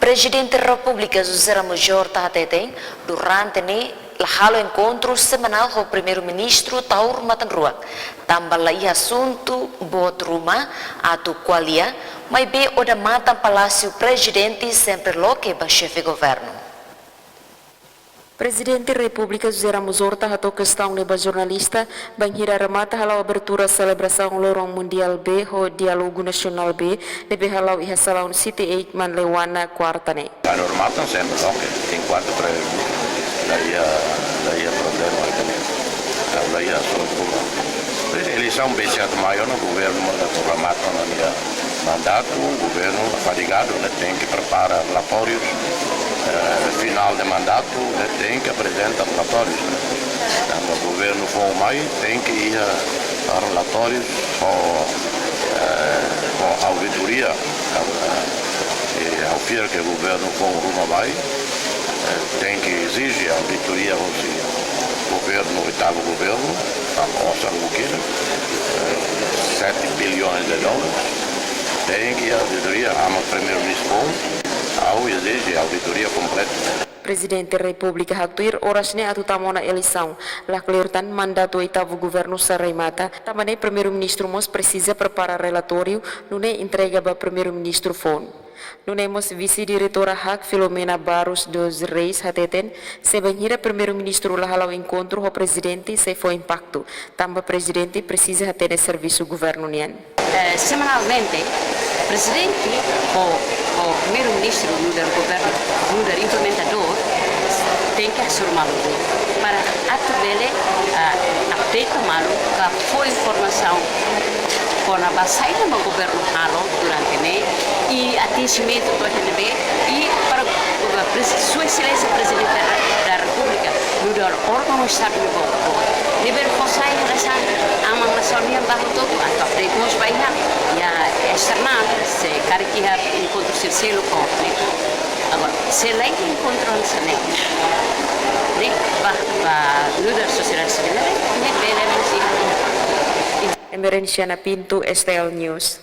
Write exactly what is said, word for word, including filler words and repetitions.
Prezidente Repúblika José Ramos Horta hateten, durante ne'e la halo enkontru semanál ho Primeiru-Ministru Taur Matan Ruak, tanba la iha asuntu boot ruma atu ko'alia, maibé odamatan Palásiu Prezidente sempre loke ba Xefe Governu. Prezidente Repúblika José Ramos Horta hato'o kestaun ne'e ba jornalista, bainhira remata hala'o abertura selebrasaun Loron Mundiál bee ho Diálogu Nasionál bee, ne'ebé hala'o iha salaun City Eight Manleuana, kuarta ne'e. Anu remata sempre loke, enkuantu pre-, la iha, la iha problema, la iha asuntu. Eleisaun vinte e sete de Maio ne'e governu manda remata ona nia mandatu, governu fadigadu, ne'e tenke prepara relatórius, eh, finál de mandatu, ne'e tenke aprezenta relatórius, ne'e. Tanba governu foun mai, tenke iha relatórius ho, eh, ho auditoria, eh, i ha'u fiar ke governu foun ruma mai, eh, tenke ezije auditoria hosi governu, oitavu governu, tanba osan mungkin, eh, sete bilhões de dólares. Tenke auditoria, ami Primeiru-Ministru foun, ha'u ezije auditoria kompleta. Prezidente Repúblika haktuir oras ne'e atu tama ona eleisaun, la kleur tan mandatu oitavu governu sei remata, tanba ne'e Primeiru-Ministru mós presiza prepara relatóriu, nune'e entrega ba Primeiru-Ministru foun. Nune'e mós Vise-Diretora HAK Filomena Barros dos Reis hateten, se bainhira Primeiru-Ministru la hala'o enkontru ho Prezidente sei fó impaktu, tanba Prezidente presiza hatene servisu governu nian. Eh, semanalmente, Prezidente ho, ho Primeiru-Ministru nu'udar governu, nu'udar implementadór, tenke hasoru malu para atu bele, ah, update malu, ka fó informasaun kona-ba saida mak governu halo durante ne'e, i atinjimentu to'o iha ne'ebé, i para, para Presi-, Sua Exelénsia Prezidente da, da Repúblika, nu'udar órgaun Estadu ne'ebé, ne'ebé fó sai hanesan aman nasaun nian ba hotu-hotu, atu update mós ba iha, iha esternál, se karik iha enkontru sira seluk ho, ne'e. Agora, se la iha enkontru hanesan ne'e, ne'e, ba, ba nu'udar sosiedade sivíl, ne'e, ne'e bele mós iha. Emerenciana Pinto, S T L News.